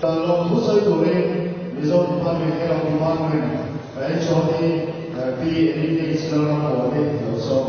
Lawmthu sawi turin Mizo Department Head of Department HOD Pi Enrique Lalrampawli lo sawm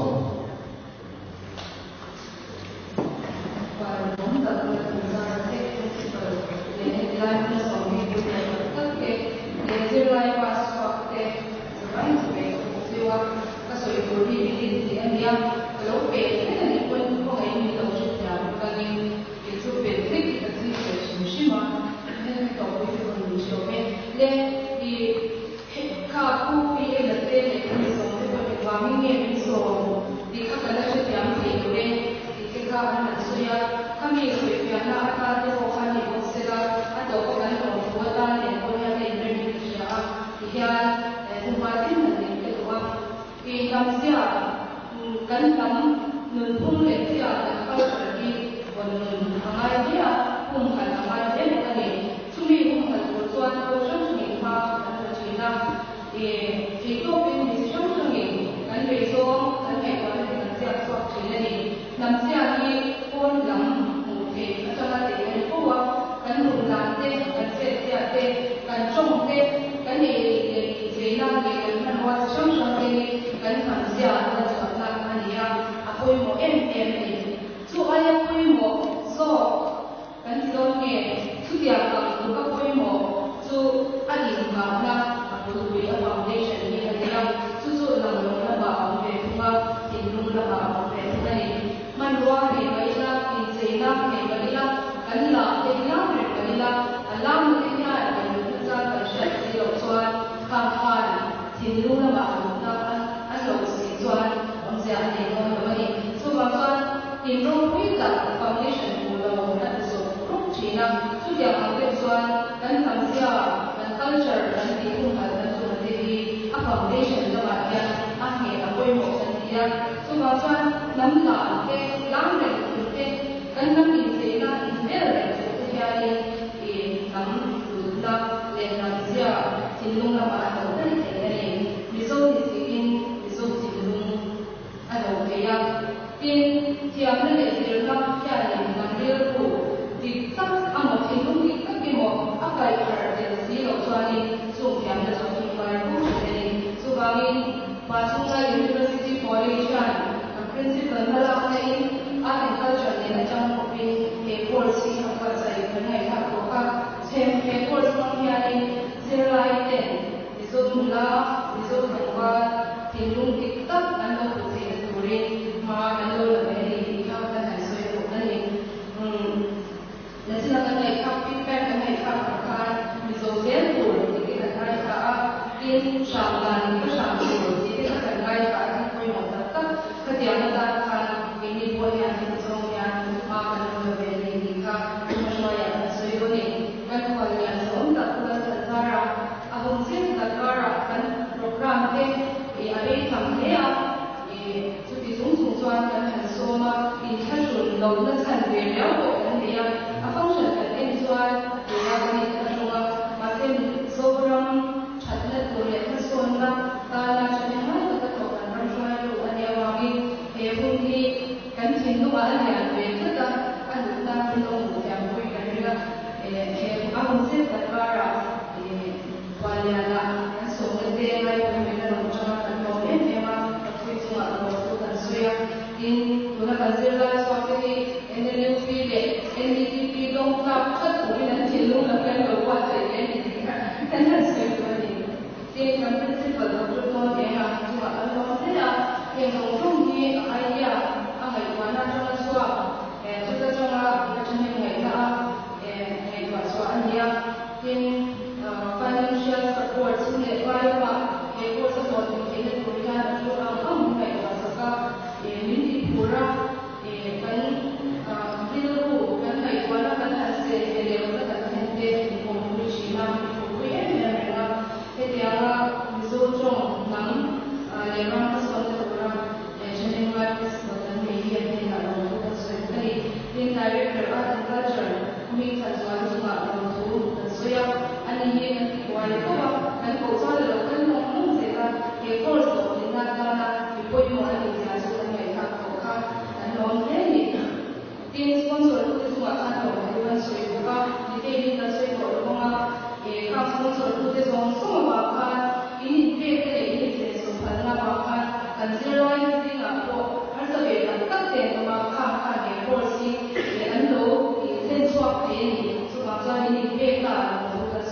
ang.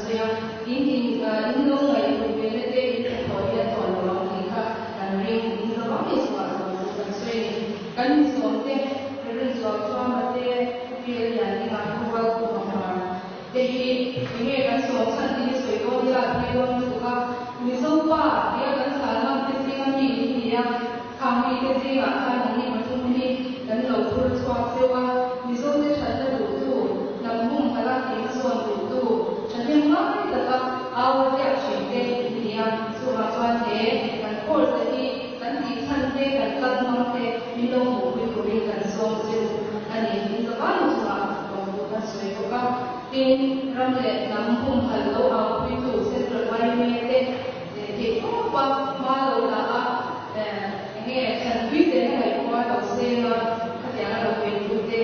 sawi a. In in in lo ngaihtuah ve na te in hnathawh hi a thawn lo ang tih kha kan ring. In za vak hi chhuah lo chu kan sawi a ni. Kan insawm te, Reverend Zualthuama te, Pu Piel Liandinga, Pu Rualkhuma Hmar te hi enge kan sawm chhan tih hi sawi dawn ila a tui dawn lutuk a. Mizo pa tia kan chhal ngam te zinga mi in ni a, khang mi te zingah khan anni pathum hi kan lo phur chhuak zeuh a. Mizo te thatna duhtu, hnam humhalh a tih hmasawn duhtu, thahnem ngai taka au a ziak thin te in ni a. Chuvang chuan he kan course te hi kan tih chhan te, kan kal hmang te min lo hmuhpui turin kan sawm zeuh a ni. In zavai chungah lawmtu kan sawi bawk a. Tin, ram leh hnam humhalh lo aupuitu Central yma te theih tawpa hma lo la a, enge thlanpui zel a ngaihpawh a lo seng a, khatiang a lo beitu te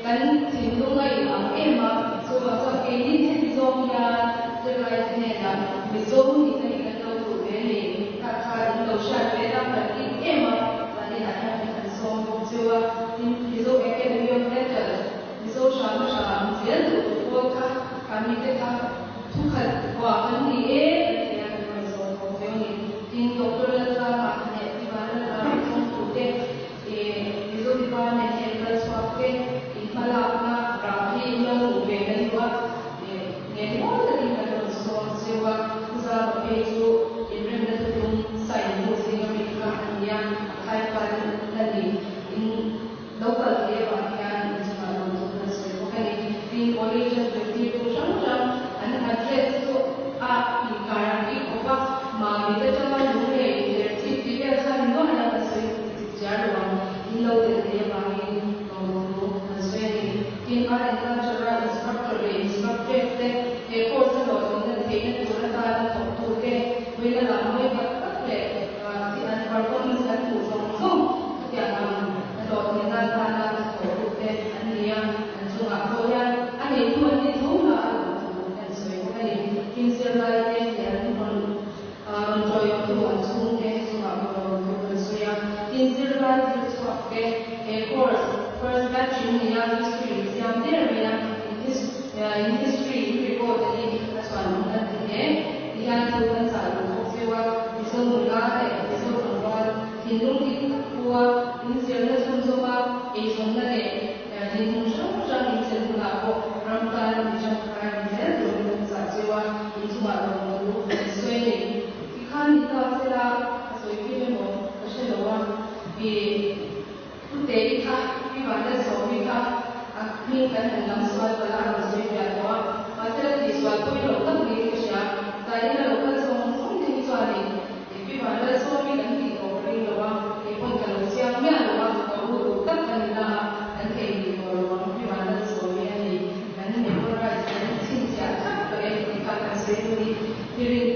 kan thinlung a inang em a, chuvang chuan keini heti zawng hian zirlaite hnenah Mizo nihna hi kan lo duh ve a ni, kha kha in lo hriat ve la kan it em a, zaninah hian kan han sawm bawk cheu a, tin Mizo Academy of Letters, Mizo hrama hram zel duh tu pawl kha kha mite kha thukhat vuah kan ni e kan ti a, kan rawn sawm bawk cheu a ni. Tin Doctor Laltlanga leh Pi Vanlalrama thawngtu te, Mizo Department hian kal chhuak te in hmalakna rah hi in lo hmuh ve kan duh a, ngen mawi takin kan rawn sawm cheu a, Pu Zama phei chu inremna thutlung sign hnu zinga mi kha a ni a, a khaipan la ni. In lo kal thei avang hian inchungah lawmthu kan sawi bawk a ni. Tin, college a zirtirtu hrang hrang an address chu a inkar ang bik khawp a, Mami te tanga lunglei inzirchip tih vel khan in nual a kan sawi chip chiar lo ang, in lo tel thei avangin lawmthu kan sawi a ni. Tin, Art and Culture a instructor leh instructress te he course a hlawhtlinna theihna tur atana thawktute vawiina lam mawi tak tak leh an performance kan hmuh zawng zawng khatiang ang hlawhtlinna atana thawhtute an ni a, an chungah pawh hian a neitu an ni tho na a lawmthu kan sawi bawk a ni. Tin, zirlaite leh an rawn rawn tawihtu an chhungte chungah pawh lawmthu kan sawi a. Tin, zirlai zir chhuakte he course first batch in ni a, history in siam der mai a, in history in record a hi a chhuan awm kan ti hle. Tihian thu kan chah duh bawk cheu a, Mizo nula leh Mizo tlangval thinlung dik tak pua inzirna chhunzawm a, eizawnna leh dinhmun hrang hrang inchelh hunah pawh ram tan mi tangkai ni zel turin kan chah cheu a, inchungah lawmthu kan sawi a ni. Tikhan ni ta sela ka sawi kim emaw ka hre lo a, i Pute i kha, i Vanlalsawmi kha a hming kan han lam sual palh a, a rawn sawi fiah tawh a, mahse la tihsual pawi lo tak niin ka hria. Zanin a lo kal zawng zawng te hi chuanin Pi Vanlalsawmi kan tih tawh ka ring lo a, kei pawn ka lo chiang miah lo a, ka u duh tak a ni na a, kan thei tih tawh lo ang, Pi Vanlalsawmi a ni, kan memorize kan chhinchhiah thlap tawh e tih kha kan sawi duh ni. Pi Rin.